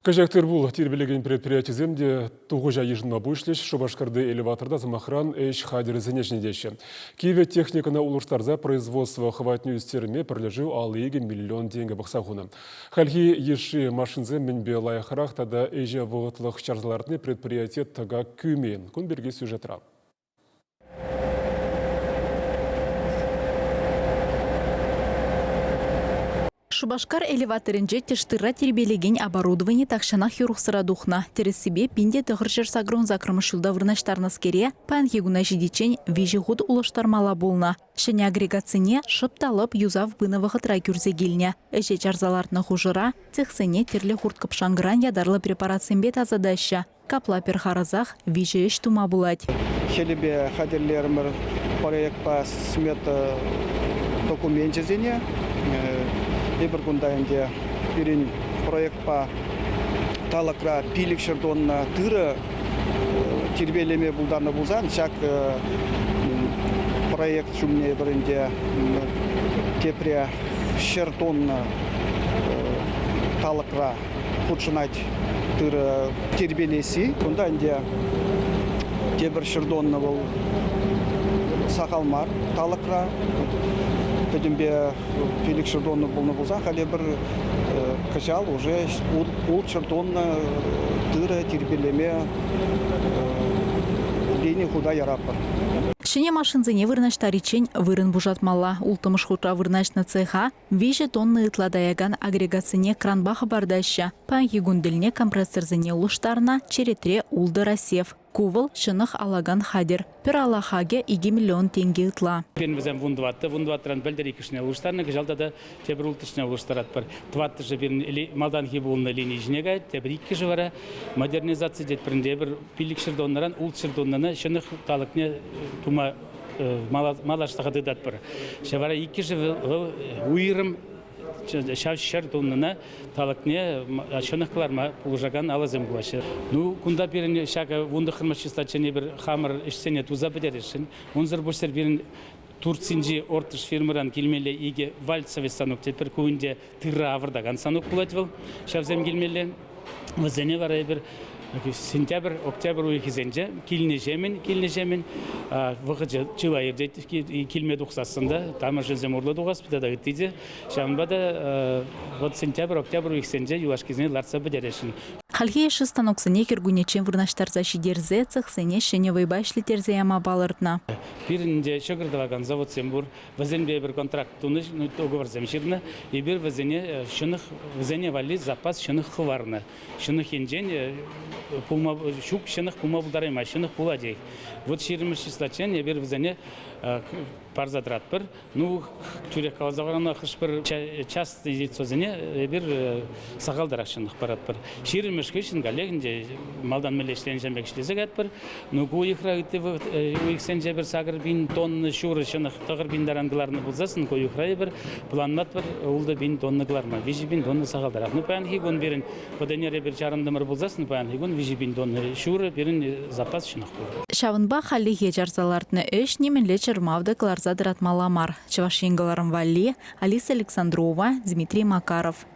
Кӗҫех тыр-пул тирпейлекен предприятисем те тухӑҫа йышӑнма пуҫлӗҫ. Шупашкарти элеваторта, сӑмахран, ӗҫ хатӗрӗсене ҫӗнетеҫҫӗ. Кивӗ техникӑна улӑштарса производство хӑватне ӳстерме пӗрлешӳ 52 миллион тенкӗ пӑхса хунӑ. Хальхи йышши машинсем мӗнпе лайӑхрах тата ӗҫе вӑхӑтлӑх чарса лартни предприятие тӑкак кӳмен. Кун пирки сюжетра. Шупашкар элеваторӗнче тӗш-тырра тирпейлекен оборудовани тахҫанах юрӑхсӑра тухнӑ. Тӗрӗссипе, 1988 ҫулта вырнаҫтарнӑскере паянхи куна ҫитиччен виҫӗ хут улӑштармалла пулнӑ. Ҫӗнӗ агрегатсене шӑп та лӑп юсав пынӑ вӑхӑтра кӳрсе килнӗ. Ӗҫе чарса лартнӑ хушӑра цехсене тӗрлӗ хурт-кӑпшанкӑран ятарлӑ препаратсемпе тасатаҫҫӗ. Капла пӗр харӑсах виҫӗ ӗҫ тума пулать. Хӗлӗпе хатӗрлерӗмӗр проектпа смета докуменчӗсене. Эпир кунта ӗнтӗ пирӗн проектпа талӑкра 500 тонна тырӑ тирпейлеме пултарнӑ пулсан ҫак проект ҫумне эпир ӗнтӗ тепре 100 тонна талӑкра хутшӑнать тырӑ тирпейлесси. Кунта ӗнтӗ тепӗр 100 тонна вӑл сахал мар талӑкра. Пӗтӗмпе 500 тонна пулнӑ пулсан халӗ пӗр кӑҫал уже 600 тонна тырӑ тирпейлеме лини хута яратпӑр. Ҫӗнӗ машинсене вырнаҫтариччен вырӑн пушатмалла. Улттӑмӗш хутра вырнаҫнӑ цеха Виҫӗ тонна ытла таякан агрегатсене кранпа хӑпартаҫҫӗ. Паянхи кун тӗлне компрессорсене улӑштарнӑ, черетре ултӑ рассев. Ку вӑл ҫӑнӑх алакан хатӗр. Пӗр ала хакӗ 2 миллион тенкӗ ытла. Пирӗн вӗсем 14, вунтӑваттӑран пӗлтӗр иккӗшне улӑштарнӑ, кӑҫал тата тепӗр улттӑшне улӑштаратпӑр. Тӑваттӑшӗ пирӗн малтанхи пулнӑ лини ҫине каять, тепӗр иккӗшӗ вара модернизаци тетпӗр ӗнтӗ. Эпир 500 тоннӑран 600 тоннӑна ҫӑнӑх талӑкне тума малашлӑха тытатпӑр. Ҫав вара иккӗшӗ вӑл уйрӑм ҫав 100 тоннӑна талӑкне ҫӑнӑх кӑларма пулӑшакан алӑсем пулаҫҫӗ. Ну, кунта пирӗн ҫакӑ 19-мӗш числаччен эпир хамӑр ӗҫсене туса пӗтересшӗн. Унсӑр пуҫсӑр пирӗн Турцинчи Ортыш фирмӑран килмелле икӗ вальцевый станок тетпӗр. Ку ӗнтӗ тырра авӑртакан станок пулать вӑл. Ҫавсем килмелле. Вӗсене вара эпир сентябрь, октябрь уйӑхӗсенче килнӗҫемӗн, килнӗҫемӗн вӑхӑчӗ чылай иртет килме тухсассӑн та, тамӑшӗсем урлӑ тухас тата ытти те. Ҫавӑнпа та вот сентябрь, октябрь уйӑхсенче юлашкисене лартса пӗтересшӗн. Хальхи йышши станоксене кӗркуннеччен вырнаҫтарса ҫитерсе цехсене ҫӗнӗ вӑйпа ӗҫлеттерсе яма палӑртнӑ. Пирӗн те ҫӑкӑр тӑвакан заводсем пур. Вӗсемпе эпир контракт тунӑ, договорсем ҫырнӑ. Эпир вӗсене ҫӑнӑх, вӗсене валли запас ҫӑнӑх хӑварнӑ. Ҫӑнӑх енчен пулма ҫук ҫӑнӑх пулма пултараймасть, ҫӑнӑх пулатех. Вот 20 числаччен эпир вӗсене парса тӑратпӑр. Ну, тӳрех каласа хӑвармалла, хӑш-пӗр частный лицосене эпир сахалтарах ҫӑнӑх паратпӑр. Ҫирӗммӗш хыҫҫӑн каллех ӗнтӗ малтан мӗнле ӗҫленӗ пек ӗҫлесе каятпӑр. Ну, ку уйӑхра ытти уйӑхсенче пӗр 8 000 тонна ҫурӑ ҫӑнӑх 9 000 таран кӑларнӑ пулсассӑн ку уйӑхра эпир планлатпӑр 6 000 тонна кӑларма, 3 000 тонна сахалтарах. Ну, паянхи кун пирӗн ВДНР эпир чарӑнтӑмӑр пулсассӑн паянхи кун 3 000 тонна ҫурӑ пирӗн запас ҫӑнӑх пур. Ҫавӑнпа хальлӗхе чарса лартнӑ ӗҫ нимӗнле чӑрмав та кӑларса тӑратмалла мар. Чӑваш Ен кӑларӑм валли Алиса Александрова, Дмитрий Макаров.